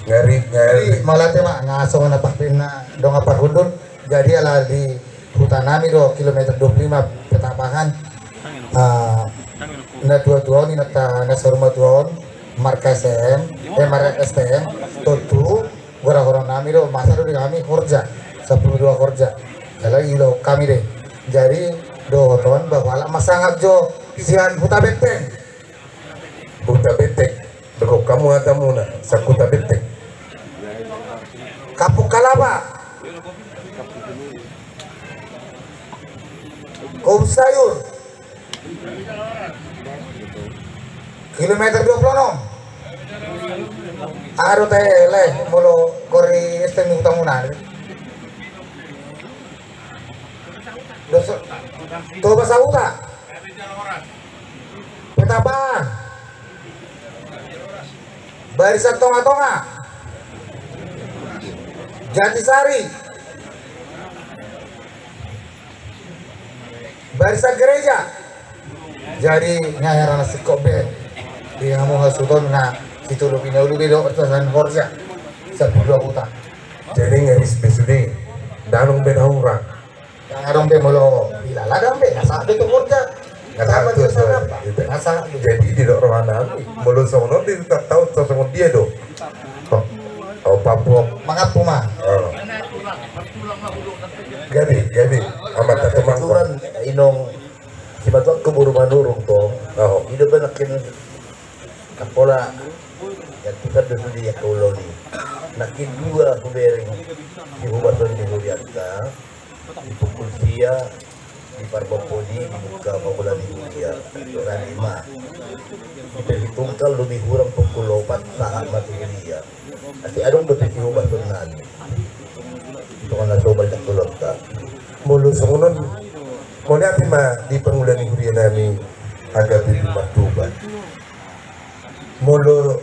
Ngeri, ngeri. Jadi mauliate ma, nga songon na pasti na dongan parhundul. Jadi ala di huta nami do kilometer dua puluh lima Petampangan. Ah, na tua-tua on, inanta na saur matua on, markas S T M, eh, markas S T M, tontu goar-goar nami do, masa do di hami horja, sampulu dua horja. Jala diulahon hami do i. Jadi dohot on bahwa ala masangap jo sian Huta Benteng. Huta Benteng. Dohot hamu hatamuna, sian Huta Benteng. Kampung Kalapa. Kobun Sayur. Kilometer dua puluh enam. Aha do tahe, molo goar ni S T M ni hutamuna? Doso. Toba Sahuta. Petampangan. Barisan Tonga-tonga. Jatisari. Barisan Gereja. Jadi nga hera na singkop be. Di hamu hasuhuton nga situlu pinaulu be do, sian horja. Sampulu dua huta. Jadi nga ris be sude. Ndang adong be na hurang. Ndang adong be molo ilala, ndang be, nga sahat be tu horja. Nga sahat tu horja. Nga sahat be. Jadi didok roha nami, molo songon on di taon songon dia do? Oh, oh, Papua. Mangampu ma. Oh. Gabe, gabe. Amanta tumangkon. Kebetulan inong simatuangku boru Manurung tong. Oh. I do be nangkin, pola, ya, tusan do sude angka ulaon i. Nangkin dua hubereng sihubason ni hurianta. Di pukul sia, di parbompon i, dibuka pangula ni huria. Rade ma. Di Peri Tungkal, dung i hurang pukul opat, sahat ma tu huria. Ate adong dope sihubason nami. Songon na sobal jangkolonta. Molo songon on, mauliate ma di pangula ni huria nami, H K B P Martuba. Molo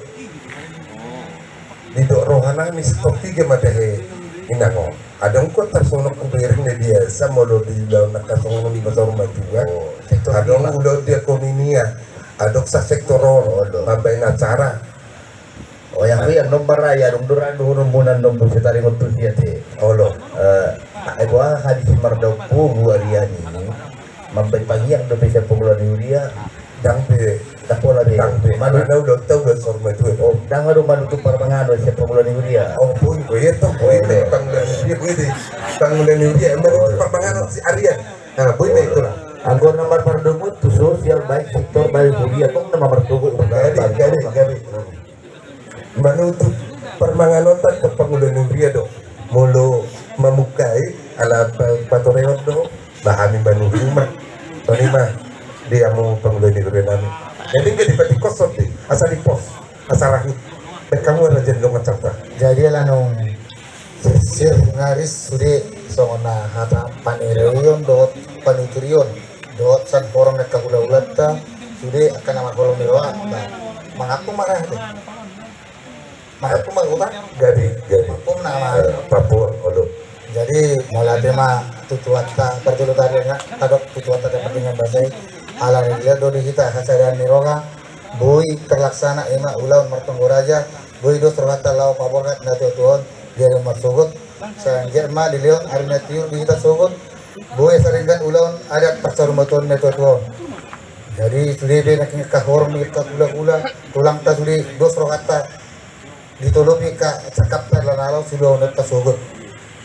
didok roha nami sektor tiga ma tahe inang on. Adong do tarsongon hubereng na biasa molo di ulaon angka songon on, di masa rumah tua. Oh, sektor lima. Adong ulaon diakonia. Adong sa sektor on. Oh, adong. Mambaen acara. Oh, ya, ya, nomor raya, adong do ra dohononmuna nomor sitaringot tu sia te. Olo. Eh, ai boha hadi si Mardaompu, Buariani. Mambaen pangiang dope sian pangula ni huria. Ndang be. Ndang pola be. Ndang be. Mana? Mana udah tahu, udah sorma tu. Oh, ndang adong manutup parmanganon sian pangula ni huria. Oh, boi, boi, itu, boi, pangula ni huria, boi, di pangula ni huria manutup parmanganon si harian. Nah, boi, itu lah. Anggo na marpardomu tu sosial, baik sektor, baik huria, tong na mamartogu. Gabe, gabe, gabe. Manutup parmanganonta tu pangula ni huria do. Molo mamungkai, ala pa-, patoreon do, bah hami manuhi ma. Songon i ma di hamu pangula ni huria nami. Jadi nunga dipatingkoshon be, asa dipos, asa rahut. Baen hamu raja ni dongan sahuta. Jadi ala naung sirsir nga ris sude songon na hata panereon dohot panuturion. Dohot sian horong ni angka hulahulanta, sude angka na marholong ni roha, mangampu ma ra hita. Mangampu ma huta. Gabe, gabe. Mangampu ma na ma. Eh, Papua, olo. Jadi mauliate ma tu Tuhanta, parjolo taringot, tadok tu Tuhanta, dapat dengan basa i. Ala ni dia do di hita hasadaon ni roha, boi terlaksana ima ulaon martonggo raja, boi dos rohanta laho paborhat na tuatua on, dia do marsogot. Sai anggiat ma dilehon ari na tiur di hita sogot, boi asa denggan ulaon adat parsaurmatuaon na tuatua on. Jadi sude be nangkin angka horong ni angka hulahula, tulangta sude dos rohanta, ditolopi angka sangkapta, ala na laho sude ulaonta sogot.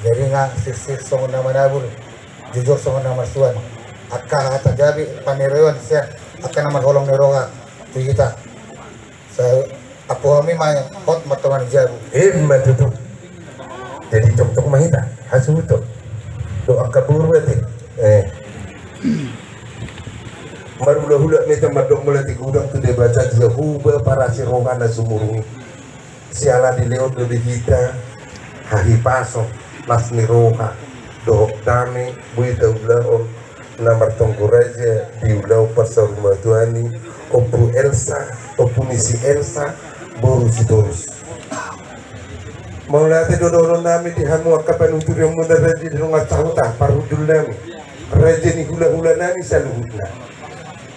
Jadi nga sirsir songon na manabur, jujur songon na marsuan. Angka hata gabe panereon sian angka na marholong ni roha tu hita. Sai ampu hami ma hot martonga ni jabu. Ima tutu. Jadi cocok ma hita hasuhuton dohot angka boru ate. Eh. Marhulahula ma hita mandok mauliate godang tu Debata Jahowa parasi roha na sumurung i. Siala dilehon do di hita hahipason, las ni roha, Dohot dame boi taulahon na martonggo raja di ulaon parsaurmatuaon ni Ompu Elsa, ompu ni si Elsa boru Sitorus. Mauliate do dohonon nami di hamu angka panuturion muna raja di dongan sahuta, parhundul nami, raja ni hulahula nami saluhutna.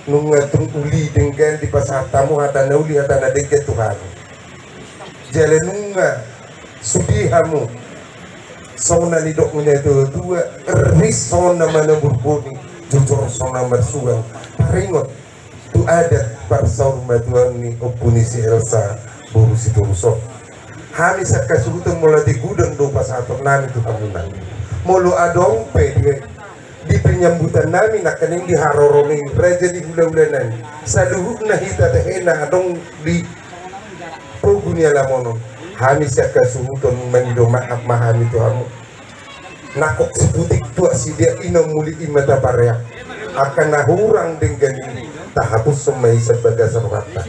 Nunga tung uli denggan dipasahat hamu hata na uli hata na denggan tu hami. Jala nunga sude hamu, songon na nidok ni natuatua, ris songon na manabur boni, jojor songon na marsuang. Taringot tu adat parsaurmatuaon ni ompu ni si Elsa boru Sitorus on. Hami sian hasuhuton mauliate godang do pasahaton nami tu hamuna. Molo adong pe di, di penyambutan nami nangkaning di haroro ni raja di hulahula nami, saluhutna hita tehena adong di pogu ni alaman on, hami sian hasuhuton mangido maaf ma hami tu hamu. Nangkok siputik tuak sidia, ina muli i ma tapareak. Angka na hurang denggan i tahapushon ma i sian bagasan rohanta.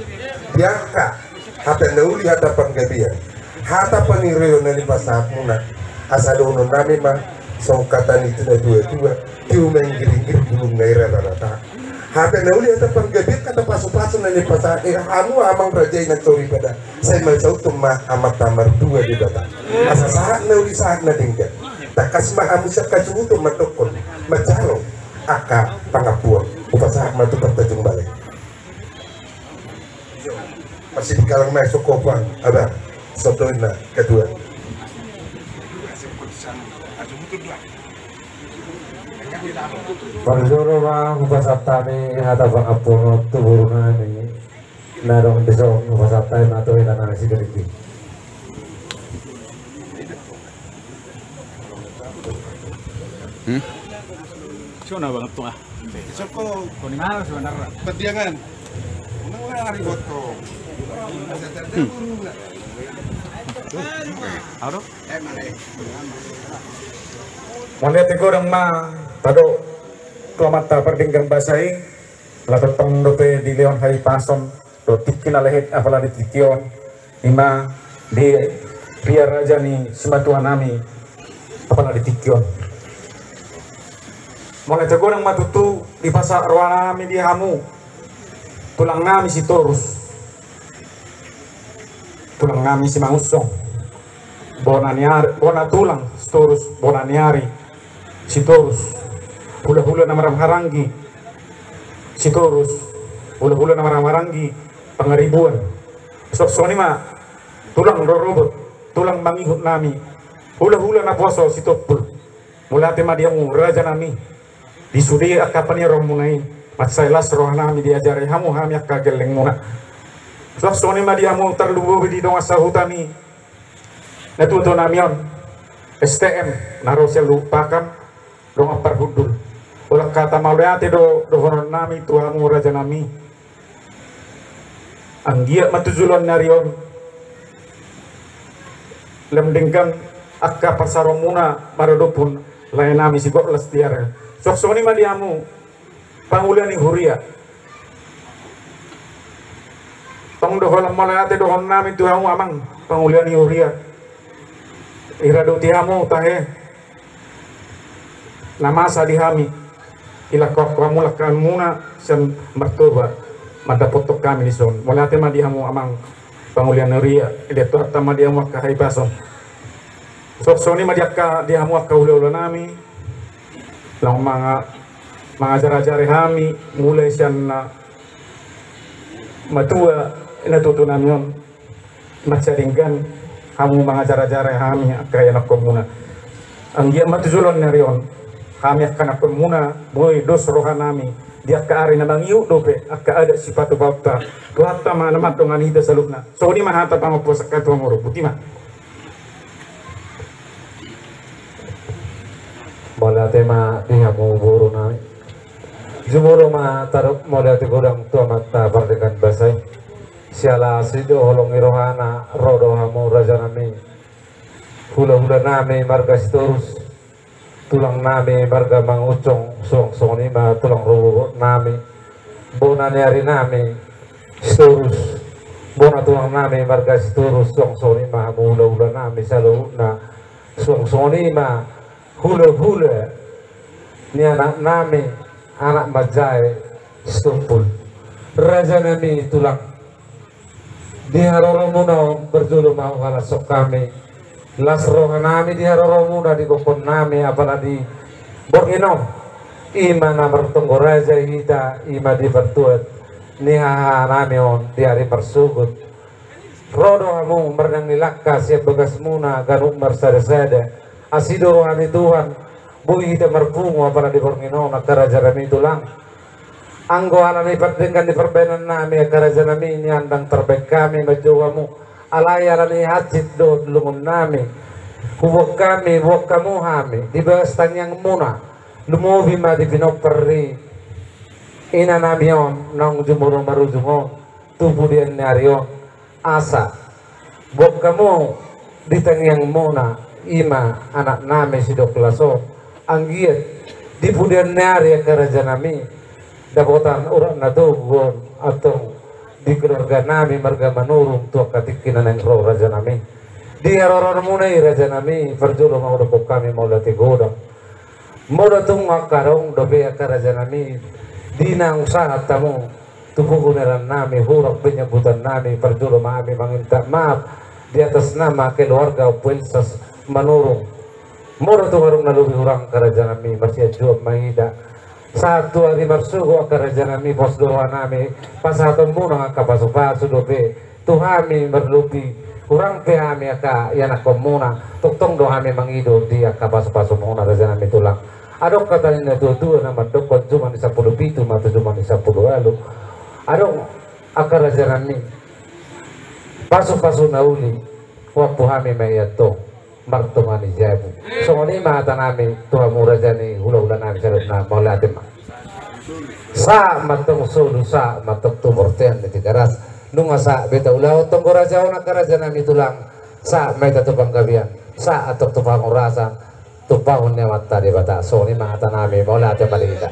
Di angka hata na uli hata panggabean, hata paniroion na nipasahat muna, asa dohonon nami ma songon hata ni natuatua: Tio manggiringgir bulung na i rararata. Hata na uli hata panggabean, hata pasupasu na nipasahat hamu amang raja inang soripada, sai mansauthon ma Amanta Martua Debata. Asa sahat na uli sahat na denggan. Tangkas ma hamu sian hasuhuton mandokkon, manjalo angka pangampuon. Hupasahat ma tu partajung balai. Masih dikalang ma i sokopang abang. Songon i ma ketua. Parjolo ma hupasahat hami hata pangampuon tu boru nami. Na adong dison hupasahat hami ma tu hela nami sigaretti. Hmm? Sona banget tuh ah. Soko. Kau di mana sebenarnya? Pediangan. Menang lari botol. Hmm. Aduh. Mauliate godang ma tadok tu Amanta Pardenggan Basa i. Laho tong dope dilehon hahipason dohot tingki na lehet apala di tingki on, i ma di ria raja ni simatua nami apala di tingki on. Mauliate godang ma tutu dipasahat roha nami di hamu tulang nami Sitorus, tulang nami Simangunsong, bona ni ari, bona tulang Sitorus, bona ni ari Sitorus, hulahula na marhahamaranggi Sitorus, hulahula na marhahamaranggi Pangaribuan. Songon i ma tulang rorobot, tulang mangihut nami, hulahula naposo Sitompul. Mauliate ma di hamu raja nami. Di sude angka paniroion muna i, mansai las roha nami diajari hamu hami angka gelleng muna. Songon i ma di hamu tarlumobi di dongan sahuta ni natuatua nami on, S T M na ro sian Lubuk Pakam, dongan parhundul. Holan hata mauliate do dohonon nami tu hamu raja nami. Anggiat ma tu joloan ni ari on lam denggan angka parsaroan muna maradophon lae nami Sigotlas Tiar. Songon i ma di hamu pangula ni huria. Tong do holan mauliate dohonon nami tu hamu amang pangula ni huria. Diradoti hamu tahe na masa di hami, dilangkahon hamu langkahon muna sian Martoba mandapothon hami dison. Mauliate ma di hamu amang pangula ni huria, dilehon Tuhanta ma di hamu angka hahipason. Songon i ma di angka, di hamu angka hulahula nami, laho manga-, mangajarajari hami mulai sian na matua, natuatua nami on. Mansai denggan hamu mangajarajari hami angka ianakhon muna. Anggiat ma tu joloan ni ari on hami angka anakhon muna boi dos roha nami di angka ari na mangihut dope angka adat sipatupaonta. Tuhanta ma na mandongani hita saluhutna. Songon i ma hata pangompoan sian hami tu hamu. Botima. Mauliate ma di hamu boru nami. Jumolo ma tadok mauliate godang tu Amanta Pardenggan Basa i. Siala asi do holong ni rohana ro do hamu raja nami, hulahula nami marga Sitorus, tulang nami marga Mangunsong, suang songon i ma tulang rorobot nami, bona ni ari nami Sitorus, bona tulang nami marga Sitorus, suang songon i ma hamu hulahula nami saluhutna, suang songon i ma hulahula ni anaknami, anak manjae Sitompul. Rajanami tulang, di haroromuna on parjolo ma huhalashon hami las rohanami di haroromuna, di gokhonnami, apala di borngin on. I ma na martonggo raja hita, i ma di partuat ni hahanami on di ari marsogot. Ro do hamu marnang ni langka sian bagasmuna ganup marsadasada. Asi do roha ni Tuhan, boi hita marpungu apala di borngin on, angka rajanami tulang. Anggo ala ni pardenggan ni parbahenannami, angka rajanami, nian ndang tarbahen hami manjou hamu. Alai ala ni hansit dohot lungonnami, huboan hami, boan hamu hami di bagas tangiangmuna. Lumobi ma di pinompar ni inanami on naung jumolo marujung on tu pudian ni ari on. Asa boan hamu di tangiangmuna, i ma anaknami si Douglas on, anggiat di pudian ni ari, angka rajanami, dapotan urat na togu on antong di keluarganami marga Manurung tu angka tingki na naeng ro, rajanami. Di haroromuna i, rajanami, parjolo ma hudokhon hami mauliate godang. Molo tung angka adong dope, angka rajanami, di naung sahat hamu tu pogu ni aranami, hurang penyambutannami, parjolo ma hami manginta maaf di atas nama keluarga Ompu Elsas Manurung. Molo tung adong na lobi hurang, angka rajanami, marsianjuan ma hita. Sahat tu ari marsogot, angka rajanami, pos do rohanami pasahatonmuna angka pasupasu dope tu hami, marlobi hurang pe hami angka ianakhonmuna, tongtong do hami mangido di angka pasupasumuna, rajanami tulang. Adong hata ni natuatua na mandokhon, juma ni sampulu pitu ma tu juma ni sampulu ualu. Adong, angka rajanami, pasupasu na uli huampu hami ma i antong martonga ni jabu. Songon i ma hatanami tu hamu raja ni hulahulanami saluhutna, mauliate ma. Sahat ma antong solu, sahat ma antong tu bortean ni Tigaras. Nunga sahat be taulahon tonggo raja on, angka rajanami tulang. Sahat ma hita tu panggabean, sahat antong tu pangorasan, tumpahon ni Amanta Debata. Songon i ma hatanami, mauliate ma di hita.